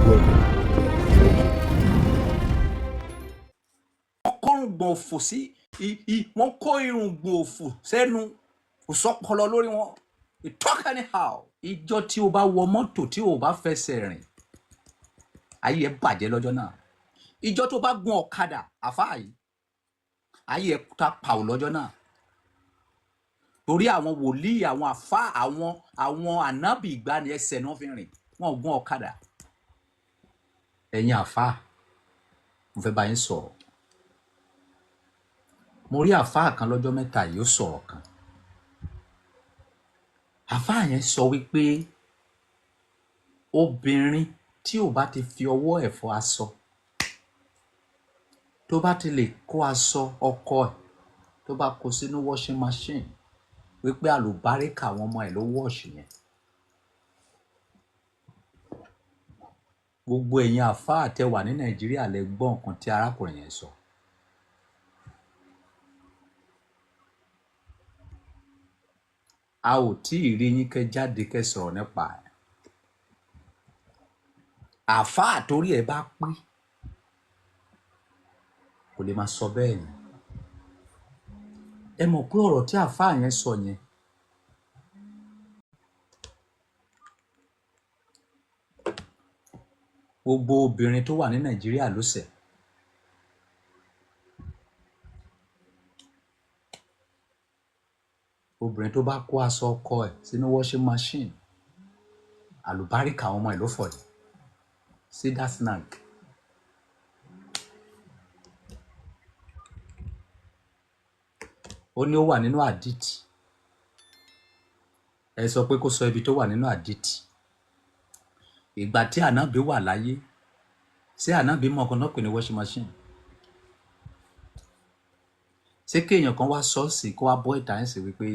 Welcome. Thank you. Wọ́n kó irùngbọ̀n òfò sí wọ́n kó irùngbọ̀n òfò sẹ́nu, kò sọ́pọlọ lórí wọn. You talk anyhow. Ìjọ tí o bá wọ mọ́tò tí o bá fẹsẹ̀ rìn, ayé ẹ bàjẹ́ lọ́jọ́ náà. Ìjọ tó bá gun ọ̀kadà, àfáà yìí, ayé ẹ ta pàù lọ́jọ́ náà. Torí àwọn wòlíì, àwọn àfáà, àwọn ànábì ìgbàanì, ẹsẹ̀ ni wọ́n fi rìn, wọn ò gun ọ̀kadà. Ẹ̀yin àfáà, mo fẹ́ bá yín sọ̀rọ̀. Mo rí àfáà kan lọ́jọ́ mẹ́ta yìí, ó sọ̀rọ̀ kan. Àfáà yẹn sọ wípé obìnrin tí ò bá ti fi ọwọ́ ẹ̀ fọ aṣọ, tó bá ti lè kó aṣọ ọkọ ẹ̀, tó bá kó sínú washing machine, wípé àlùbáríkà àwọn ọmọ ẹ̀ ló wash yẹn. Gbogbo ẹ̀yin àfáà tẹ́ wà ní Nàìjíríà lẹ gbọ́ nǹkan tí arákùnrin yẹn sọ. A ò tí ì rí yín kẹ́ jáde kẹ́ sọ̀rọ̀ nípa ẹ̀. Àfáà torí ẹ̀ bá pín kò lè máa sọ bẹ́ẹ̀ yẹn. Ẹ mọ̀ pé ọ̀rọ̀ tí àfáà yẹn sọ yẹn, gbogbo obìnrin tó wà ní Nàìjíríà ló ṣẹ̀. Obìnrin tó bá kó aṣọ ọkọ ẹ̀ sínú washing machine, àlùbáríkà àwọn ọmọ ẹ̀ ló fọ̀ yìí. See that snag. Ó ní ó wà nínú àdìtì. Ẹ sọ pé kó sọ ibi tó wà nínú àdìtì. Ìgbà tí ànábì wà láyé, ṣé ànábì mọ ọkàn náà pè ní washing machine? Ṣé kéèyàn kan wá ṣọ́ọ̀ṣì kó wá bọ́ ìta ẹ̀ sí wípé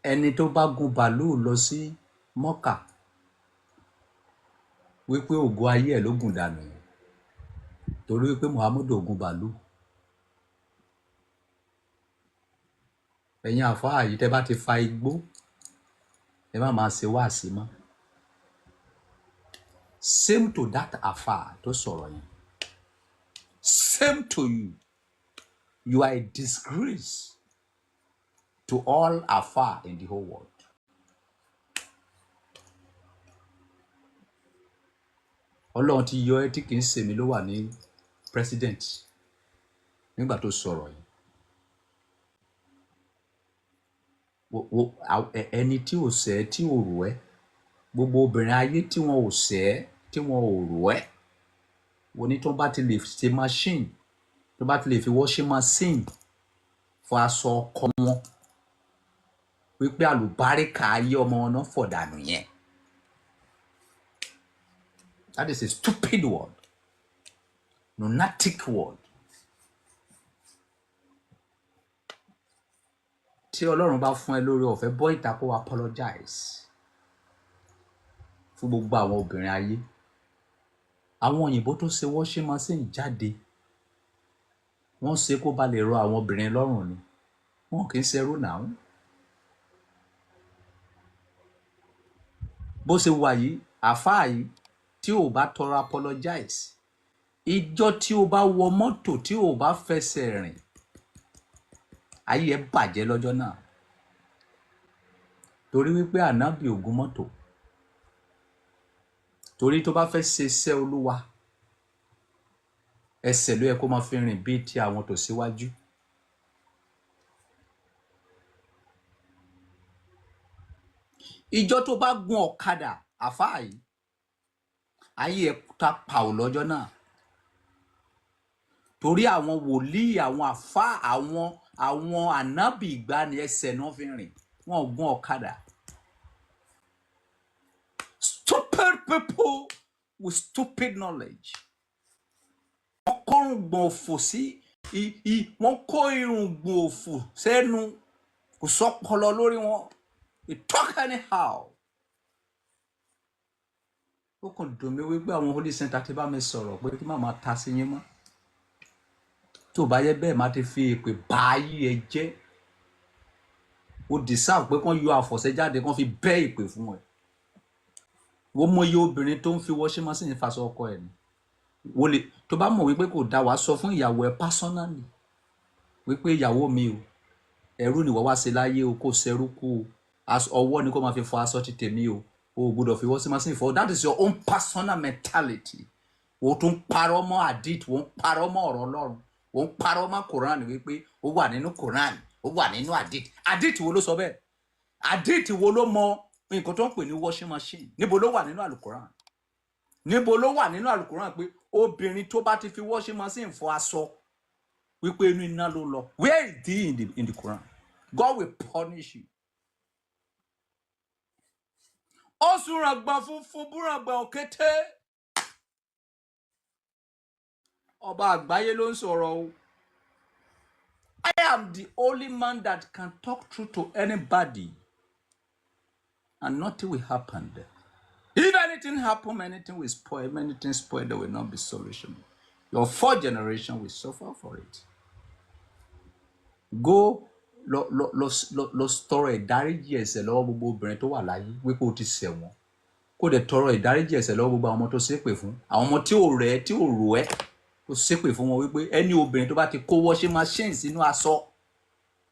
ẹni tó bá gun bàálù lọ sí Mọ́kà wípé ògo ayé ẹ̀ ló gùn dànù yẹn, torí wípé Muhammadu ò gun bàálù? Ẹ̀yin àfáà yìí, tẹ́ bá ti fa igbó, ẹ má máa ṣe wáàsí mọ́. Same to that àfáà tó sọ̀rọ̀ yẹn. Same to you. You are a disgrace to all àfáà in the whole world. Ọlọ́run ti yọ ẹ́ tí kì í ṣèmi ló wà ní president nígbà tó sọ̀rọ̀ yìí. Ẹni tí ò ṣẹ̀ ẹ́, tí ò rò ẹ́, gbogbo obìnrin ayé tí wọn ò ṣẹ̀ ẹ́, tí wọn ò rò ẹ́, wo ní tó bá ti lè ṣe machine, tó bá ti lè fi washing machine fọ aṣọ ọkọ wọn, wípé àlùbáríkà ayé ọmọ wọn náà fọ̀ dànù yẹn. That is a stupid word, lunatic word. Tí Ọlọ́run bá fún ẹ lórí ọ̀fẹ́, bọ́ ìta kó apologize fún gbogbo àwọn obìnrin ayé. Àwọn òyìnbó tó ṣe washing machine jáde, wọ́n ṣe kó ba lè rọ àwọn obìnrin lọ́rùn ni. Wọn kì í ṣerú náà. Bó ṣe wà yìí, àfáà yìí, tí ò bá tọrọ apologize, ìjọ tí o bá wọ mọ́tò tí o bá fẹsẹ̀ rìn, ayé ẹ bàjẹ́ lọ́jọ́ náà. Torí wípé ànábì ò gun mọ́tò. Torí tó bá fẹ́ ṣe iṣẹ́ Olúwa, ẹsẹ̀ ló yẹ kó máa fi rìn bíi ti àwọn tó síwájú. Ìjọ tó bá gun ọ̀kadà, àfáà yìí, ayé ẹ ta pàù lọ́jọ́ náà. Torí àwọn wòlíì, àwọn àfáà, àwọn ànábì ìgbàanì, ẹsẹ̀ ni wọ́n fi rìn, wọn ò gun ọ̀kadà. Stupid people with stupid knowledge. Wọ́n kó irùngbọ̀n òfò sí wọ́n kó irùngbọ̀n òfò sẹ́nu, kò sọ́pọlọ lórí wọn. You talk anyhow. Ó kàn dùn mí wípé àwọn Holy Center ti bá mi sọ̀rọ̀ pé kí má máa ta sí yín mọ́. Tó bá yẹ bẹ́ẹ̀, má ti fi èpè bá ayé ẹ jẹ́. Ó deserve pé kán yọ àfọ̀ṣẹ jáde, kán fi bẹ́ ìpè fún ẹ. Wọ́n mọ iye obìnrin tó ń fi washing machine faṣọ ọkọ ẹ̀ ni. Wọ́n lè tó bá mọ̀ wípé kò dáa, wàá sọ fún ìyàwó ẹ personally wípé ìyàwó mi o, ẹrú ni wọ́n wá ṣe láyé o, kò ṣẹrú kú o, ọwọ́ ni kò máa fi fọ aṣọ ti tèmi o, o ò gbọ́dọ̀ fi washing machine fọ. That is your own personal mentality. O tún parọ́ mọ́ hadith, o ń parọ́ mọ́ ọ̀rọ̀ Ọlọ́run, o ń parọ́ mọ́ Quran wípé ó wà nínú Quran, ó wà nínú hadith. Hadith wo ló sọ bẹ́ẹ̀? Hadith wo ló mọ nǹkan tó ń pè ní washing machine? Níbo ló wà nínú alukoran? Níbo ló wà nínú alukoran pé obìnrin tó bá ti fi washing machine fọ aṣọ wípé inú iná ló lọ? Where is he in the Quran? God will punish you. Ó sùnràngbọ̀n funfun búràngbọ̀n òkété, ọba àgbáyé ló ń sọ̀rọ̀ o. I am the only man that can talk truth to anybody and nothing will happen there. If anything happen, anything will spoil. If anything spoil, there will not be solution. Your fourth generation will suffer for it. Go lọ lọ lọ lọ lọ tọrọ ìdáríjì ẹ̀ṣẹ̀ lọ́wọ́ gbogbo obìnrin tó wà láyé wípé o ti ṣẹ̀ wọ́n. Kó dẹ̀ tọrọ ìdáríjì ẹ̀ṣẹ̀ lọ́wọ́ gbogbo àwọn ọmọ tó ṣépè fún. Àwọn ọmọ tí ò rẹ̀ ẹ́, tí ò rò ẹ́, tó ṣépè fún wọn wípé ẹni obìnrin tó bá ti kó washing machine sínú aṣọ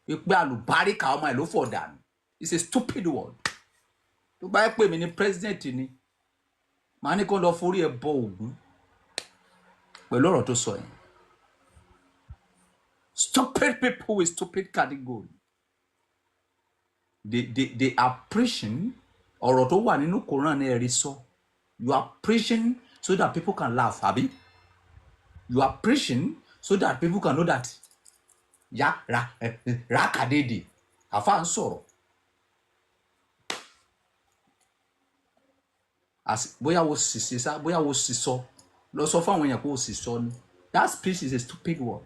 wípé àlùbáríkà ọmọ ẹ̀ ló fọ̀ dànù. It's a stupid word. Tó bá yẹ pé mi ní president ni, màá ní kó lọ forí ẹ bọ Ògún pẹ̀lú ọ̀rọ̀ tó sọ yẹn. Stupid people with stupid category. They are preaching ọ̀rọ̀ tó wà nínú Quran ẹ̀rí sọ. You are preaching so that people can laugh, àbí? You are preaching so that people can know that ya ra ra kàdédè àfa ń sọ̀rọ̀. Bóyá wo sì ṣe sá, bóyá wo sì sọ, lọ sọ fún àwọn èèyàn pé o sì sọ ni. That speech is a stupid word.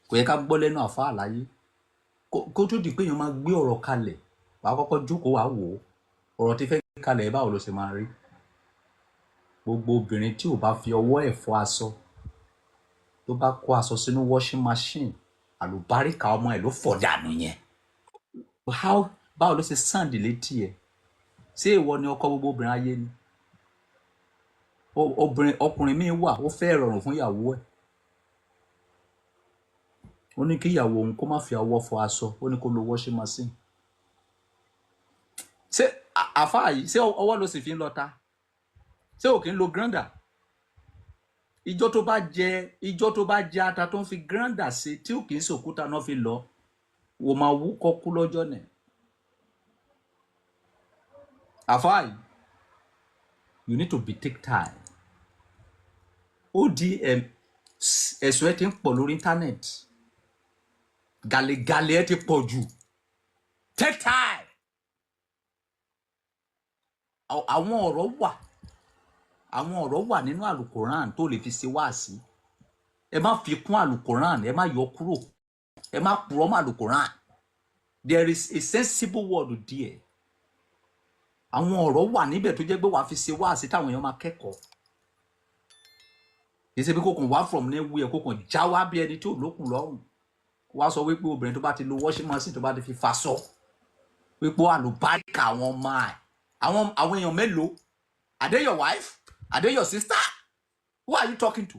Kò yẹ ká gbọ́ lẹ́nu àfa àlàyé. Kó tó di pé èèyàn máa gbé ọ̀rọ̀ kalẹ̀, wàá kọ́kọ́ jókòó, wàá wò ó. Ọ̀rọ̀ tí fẹ́ gbé kalẹ̀, báwo ló ṣe máa rí? Gbogbo obìnrin tí ò bá fi ọwọ́ ẹ̀ fọ aṣọ, tó bá kó aṣọ sínú washing machine, àlùbáríkà ọmọ ẹ̀ ló fọ̀ dànù yẹn. How, báwo ló ṣe sound létí ẹ̀? Ṣé ìwọ ni ọkọ gbogbo obìnrin ayé ni? Obìnrin, ọkùnrin míì wà, ó fẹ́ rọrùn fún ìyàwó ẹ̀. Ó ní kí ìyàwó òun kó má fi ọwọ́ fọ aṣọ, ó ní kó lo washing machine. Ṣé àfáà yìí, ṣé ọwọ́ ló sì fi ń lọta? Ṣé ò kí ń lo grinder? Ìjọ tó bá jẹ ata tó ń fi grinder ṣe tí ò kì í ṣòkúta náà fi lọ, wò máa wúkọ́ kú lọ́jọ́ náà. Àfáà yìí, you need to be take time. Ó di ẹ̀sùn ẹ ti ń pọ̀ lórí internet. Gàlégàlé ẹ ti pọ̀ jù. Take time. Àwọn ọ̀rọ̀ wà, àwọn ọ̀rọ̀ wà nínú àlùkòrán tó lè fi ṣe wáàsí. Ẹ má fi kún àlùkòrán, ẹ má yọ kúrò, ẹ má purọ́ mọ́ àlùkòrán. There is a sensible word there. Àwọn ọ̀rọ̀ wà níbẹ̀ tó jẹ́ pé wàá fi ṣe wáàsí táwọn èèyàn máa kẹ́kọ̀ọ́. Kì í ṣe pé kó kàn wá from nowhere, kó kàn já wá bí ẹni tí ò lókun lọ́rùn, kó wá sọ wípé obìnrin tó bá ti lo washing machine, tó bá ti fi faṣọ, wípé àlùbáríkà àwọn ọmọ ẹ̀. Àwọn èèyàn mélòó? Are they your wife? Are they your sister? Who are you talking to?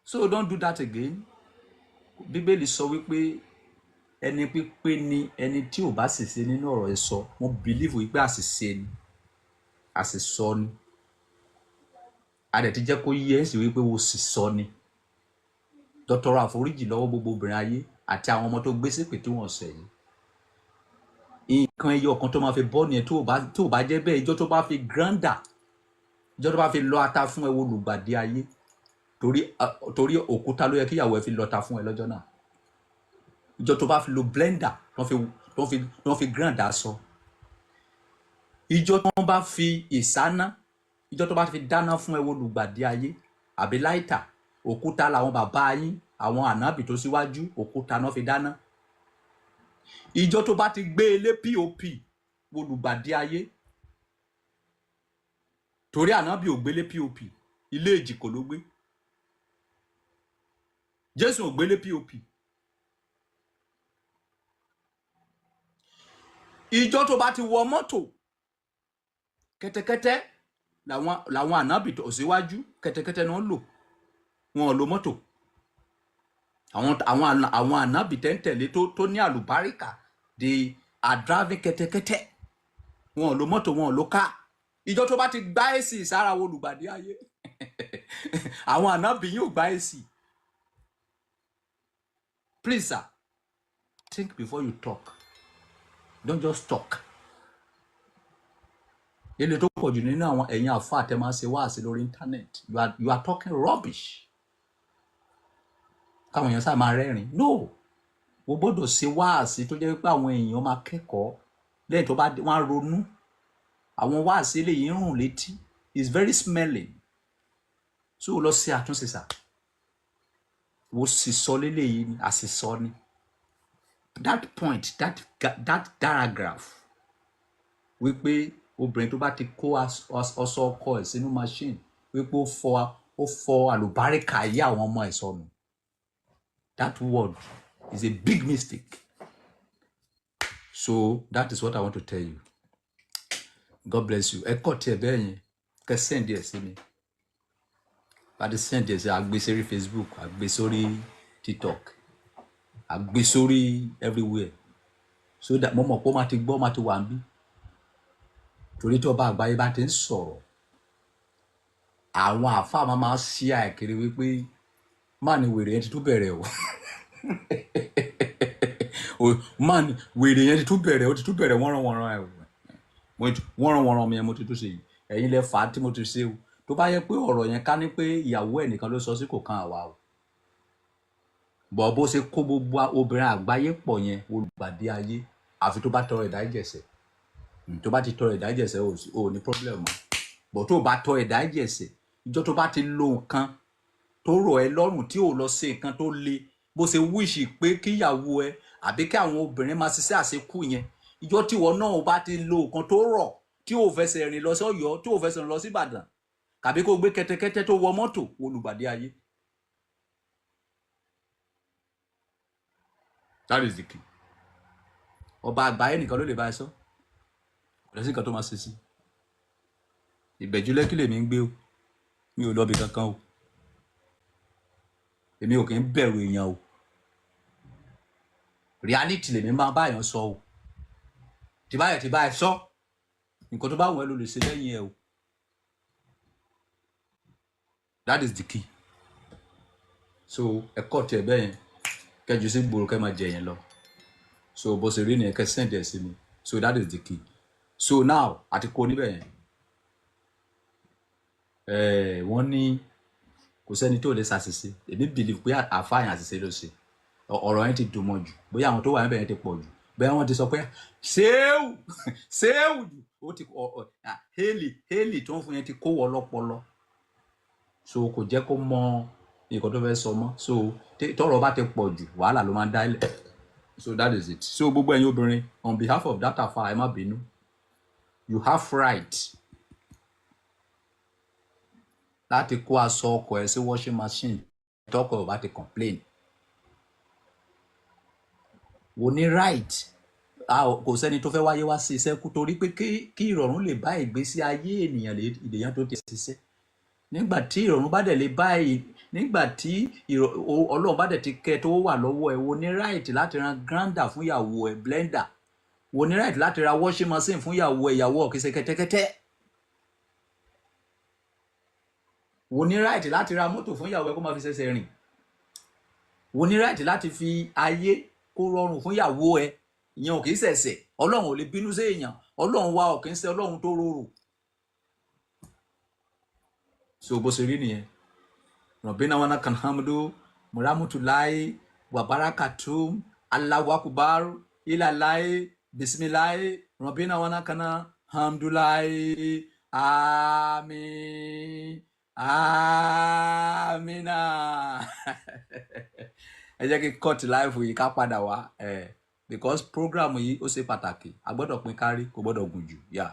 So don't do that again. Bíbélì sọ wípé ẹni pípé ni ẹni tí ò bá ṣìṣe nínú ọ̀rọ̀ ẹ̀ sọ. Mo believe wípé àṣìṣe ni, àṣìsọ ni. A dẹ̀ ti jẹ́ kó yé ẹ̀ sí wípé o sì sọ ni. Lọ tọrọ àforíjì lọ́wọ́ gbogbo obìnrin ayé àti àwọn ọmọ tó gbé ṣépè tí wọ́n ṣẹ̀ yìí. Nǹkan ẹyọ kan tó máa fi bọ́ nìyẹn. Tó bá jẹ́ bẹ́ẹ̀, ìjọ tó bá fi grinder, ìjọ tó bá fi lọ ata fún ẹ, wo lùgbàdì ayé. Torí òkúta ló yẹ kí ìyàwó ẹ fi lọta fún ẹ lọ́jọ́ náà. Ìjọ tó bá fi lo blender, tó fi grind aṣọ, ìjọ tó bá fi ìsáná, ìjọ tó bá fi dáná fún ẹ, wo lùgbàdì ayé. Àbí láìtà, òkúta làwọn bàbá yín, àwọn ànábì tó síwájú, òkúta náà fi dáná. Ìjọ tó bá ti gbé ilé pop, wo lùgbàdì ayé. Torí ànábì ò gbélé pop, ilé èjìkò ló gbé. Jésù ò gbélé pop. Ìjọ tó bá ti wọ mọ́tò, kẹ́tẹ́kẹ́tẹ́ làwọn ànábì tó síwájú, kẹ́tẹ́kẹ́tẹ́ ni wọ́n lò, wọn ò lo mọ́tò. Àwọn ànábì tẹ́ńtẹ̀lé tó ní àlùbáríkà, they are driving kẹ́tẹ́kẹ́tẹ́, wọn ò lo mọ́tò, wọn ò lo car. Ìjọ tó bá ti gbá AC sára, wo olùgbàdì ayé. Àwọn ànábì yóò gbá AC. Please, sir, think before you talk. Don't just talk. Ilé tó pọ̀ jù nínú àwọn ẹ̀yin àfa àtẹ máa ń ṣe wáàsí lórí internet, you are talking rubbish káwọn èèyàn sáà máa rẹ́rìn. No, o gbọ́dọ̀ ṣe wáàsí tó jẹ́ pé àwọn èèyàn máa kẹ́kọ̀ọ́ lẹ́yìn tó bá wọ́n á ronú. Àwọn wáàsí eléyìí ń rùn létí, is very smelling. So lọ ṣe àtúnṣe sà. Wo sì sọ léléyìí ni àṣìsọ ni. That point, that paragraph wípé obìnrin tó bá ti kó ọsọ ọkọ ẹ̀ sínú machine, wípé ó fọ àlùbáríkà ayé àwọn ọmọ ẹ̀ sọnù, that word is a big mistake. So that is what I want to tell you. God bless you. Ẹ kọ́ tiẹ̀ bẹ́ẹ̀ yẹn, kẹ́ send ẹ̀ sí mi. Bá ti send ẹ̀ sí, àgbé sórí Facebook, àgbé sórí TikTok, àgbé sórí everywhere, so that mo mọ̀ pé ó máa ti gbọ́, ó máa ti wà ń bí, torí tí ọba àgbáyé bá ti ń sọ̀rọ̀, àwọn àáfàá máa ṣí àìkiri wípé má ní wèrè yẹn ti tún bẹ̀rẹ̀ o. O má ní wèrè yẹn ti tún bẹ̀rẹ̀, ó ti tún bẹ̀rẹ̀ wọ́nranwọ̀nran ẹ̀ o. Wọ́nranwọ̀nran mi yẹn mo ti tún ṣe yìí, ẹ̀yin lẹ fà á tí mo ti ṣe o. Tó bá yẹ pé ọ̀rọ̀ yẹn, ká ní pé ìyàwó ẹ̀ nìkan ló sọ sí, kò kan àwa o. Bọ̀ bó ṣe kó gbogbo obìnrin àgbáyé pọ̀ yẹn, olùgbàdé ayé, àfi tó bá tọrọ ìdáríjì ẹ̀ṣẹ̀. Tó bá ti tọrọ ìdáríjì ẹ̀ṣẹ̀, ò ní problem mọ́. Bọ̀ tó bá tọrọ ìdáríjì ẹ̀ṣẹ̀, ìjọ tó bá ti lo nǹkan tó rọ̀ ẹ́ lọ́rùn, tí ò lọ ṣe nǹkan tó le bó ṣe wish pé kíyàwó ẹ àbí kí àwọn obìnrin máa ṣiṣẹ́ àṣekú yẹn, ìjọ tíwọ náà bá ti lo nǹkan tó rọ̀, tí ò fẹsẹ̀ rìn lọ sí Ọ̀yọ́, tí ò fẹsẹ̀ rìn lọ sí Ìbàdàn, tàbí kó gbé kẹ́tẹ́kẹ́tẹ́ tó wọ mọ́tò, olùgbàdé ayé. That is the key. Ọba àgbáyé nìkan ló lè bá ẹ sọ. Kò lẹ́sìn kan tó máa ṣe sí. Ìbẹ̀jú Lẹ́kì lèmi ń gbé o, mi ò lọ́bi kankan o. Èmi ò kì í bẹ̀rù èèyàn o. Reality lèmi máa bá èèyàn sọ o. Tí báyọ̀ tí bá ẹ sọ nǹkan tó bá wù ẹ́ ló lè ṣe lẹ́yìn ẹ o. That is the key. So ẹ kọ́ tiẹ̀ bẹ́ẹ̀ yẹn, kẹjú sí gbòòrò, kẹ́ máa jẹ yẹn lọ. So bó ṣe rí nìyẹn, kẹ́ send ẹ̀ sí mi. So that is the key. So now àti kó níbẹ̀ yẹn. Wọ́n ní kò sẹ́ni tó lè ṣàṣìṣe. Èmi believe pé àfáàyàn àṣìṣe ló ṣe. Ọ̀rọ̀ yẹn ti dùn mọ́ jù, bóyá àwọn tó wà níbẹ̀ yẹn ti pọ̀ jù, bóyá wọ́n ti sọ pé ṣéwù ṣéwù jù, ó ti ọ ọ hélì hélì tó ń fún yẹn ti kó wọ lọ́pọlọ, so kò jẹ́ kó mọ nǹkan tó fẹ́ sọ mọ́. So tọ́rọ̀ bá ti pọ̀ jù, wàhálà ló máa ń dá ilẹ̀. So that is it. So gbogbo ẹ̀yin obìnrin, on behalf of that afa, ẹ má bínú. You have right láti kó aṣọ ọkọ ẹ sí washing machine tọkọ ẹ ò bá ti complain. Wò ní right. Kò sẹ́ni tó fẹ́ wáyé wá sí iṣẹ́ kú torí pé kí ìrọ̀rùn lè bá ìgbésí ayé ènìyàn lè ènìyàn tó ti ṣiṣẹ́. Nígbà tí ìrọ̀rùn bá dẹ̀ lè bá nígbà tí Ọlọ́run bá dẹ̀ ti kẹ́ tó wà lọ́wọ́ ẹ, wo ní right láti ra grinder fún ìyàwó ẹ, blender. Wo ní right láti ra washing machine fún ìyàwó ẹ. Ìyàwó ọ̀ kìí ṣe kẹ́tẹ́kẹ́tẹ́. Wo ní right láti ra mọ́tò fún ìyàwó ẹ kó máa fi ṣẹ̀ṣẹ̀ rìn. Wo ní right láti fi ayé kó rọrùn fún ìyàwó ẹ. Ìyẹn ò kìí ṣẹ̀ṣẹ̀. Ọlọ́run ò lè bínú sí èèyàn. Ọlọ́run wa ò kìí ṣe Ọlọ́run tó rorò. So bó ṣe rí nìyẹn. Rabbina wana kanhamdu muramutulai wabarakatum Allahu akubar ilalai bismillah Rabbina wana kana hamdulai àmín amina. Ẹ jẹ́ kí cut live yìí, ká padà wá ẹ̀, because program yìí ó ṣe pàtàkì, a gbọ́dọ̀ pín kárí, kò gbọ́dọ̀ gùn jù. Yeah.